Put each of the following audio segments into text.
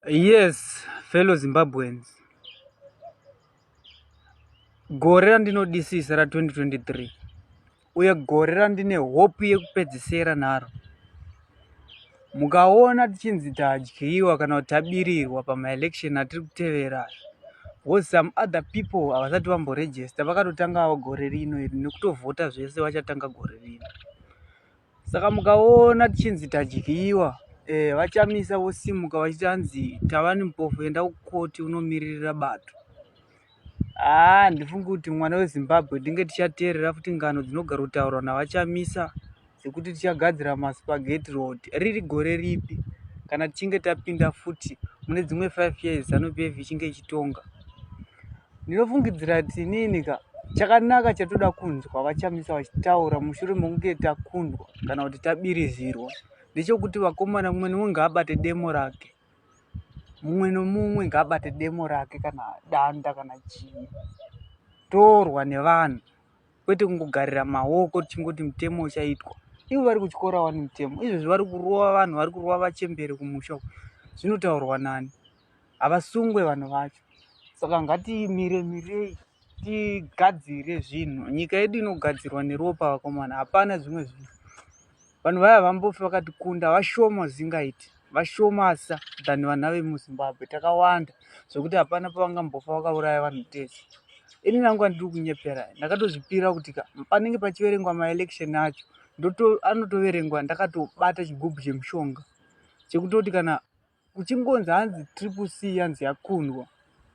Yes, fellow Zimbabweans. Gore randinodisisa ra 2023 uye gore randine hope yekupedzisera naro. Mukaona tichinzi tadyiwa kana kuti tabirirwa pamaelection atiri kutevera aya, because some other people havasati vamboregister vakatotangawo gore rino iri nekutovhota zvese vachatanga gore rino. Saka mukaona tichinzi tadyiwa eh, vachamisa vosimuka vachiti hanzi tavani mpofu enda kukoti unomiririra bato. Haa handifungi kuti mwana weZimbabwe tinge tichateerera futi ngano dzinogara kutaurwa navachamisa dzekuti tichagadzira maspaghetti road riri gore ripi kana tichinge tapinda futi mune dzimwe 5 years zanu pf ichinge ichitonga. Ndinofungidzira kuti inini ka chakanaka chatoda kunzwa vaChamisa vachitaura mushure mekunge takundwa kana kuti tabirizirwa ndechekuti vakomana mumwe nemumwe ngaabate demo rake mumwe nomumwe ngaabate demo rake kana danda kana chii torwa nevanhu kwete kungogarira maoko tichingoti mutemo uchaitwa ivo vari kutyora wani mutemo izvezvi vari kurova vanhu vari kurova vachembere kumusha uko zvinotaurwa nani havasungwe vanhu vacho saka ngatimire mirei tigadzire zvinhu nyika yedu inogadzirwa neropa vakomana hapana zvimwe zvinhu vanhu vaya vambofi vakatikunda vashoma zvingaiti vashomasa than vana vemuzimbabwe takawanda zvekuti hapana pavangambofa vakauraya vanhu tese ini nangu andiri kunyepera ndakatozvipira kuti ka panenge pachiverengwa maelection acho anotoverengwa ndakatobata chigubhu chemushonga chekutoti kana kuchingonzi hanzi triple c yanzi yakundwa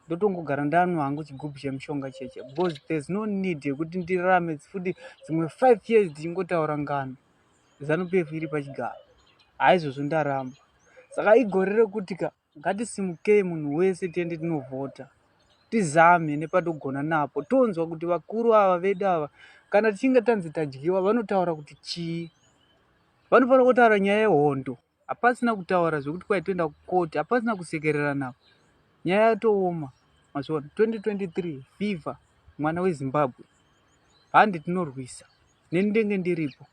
ndotongogara ndanwa hangu chigubhu chemushonga cheche because there's no need yekuti ndirarame futi dzimwe 5 years ndichingotaura ngano zanu pf iri pachigaro haizvozvo ndaramba saka igore rekuti ka ngatisimukei munhu wese tiende tinovhota tizame nepatogona napo tonzwa kuti vakuru ava vedu ava kana tichinge tanzi tadyiwa vanotaura kuti chii vanofanira kutaura nyaya yehondo hapasina kutaura zvekuti kwai toenda kukoti hapasina kusekerera navo nyaya yatooma mazviona 2023 viva mwana wezimbabwe handi tinorwisa neni ndenge ndiripo.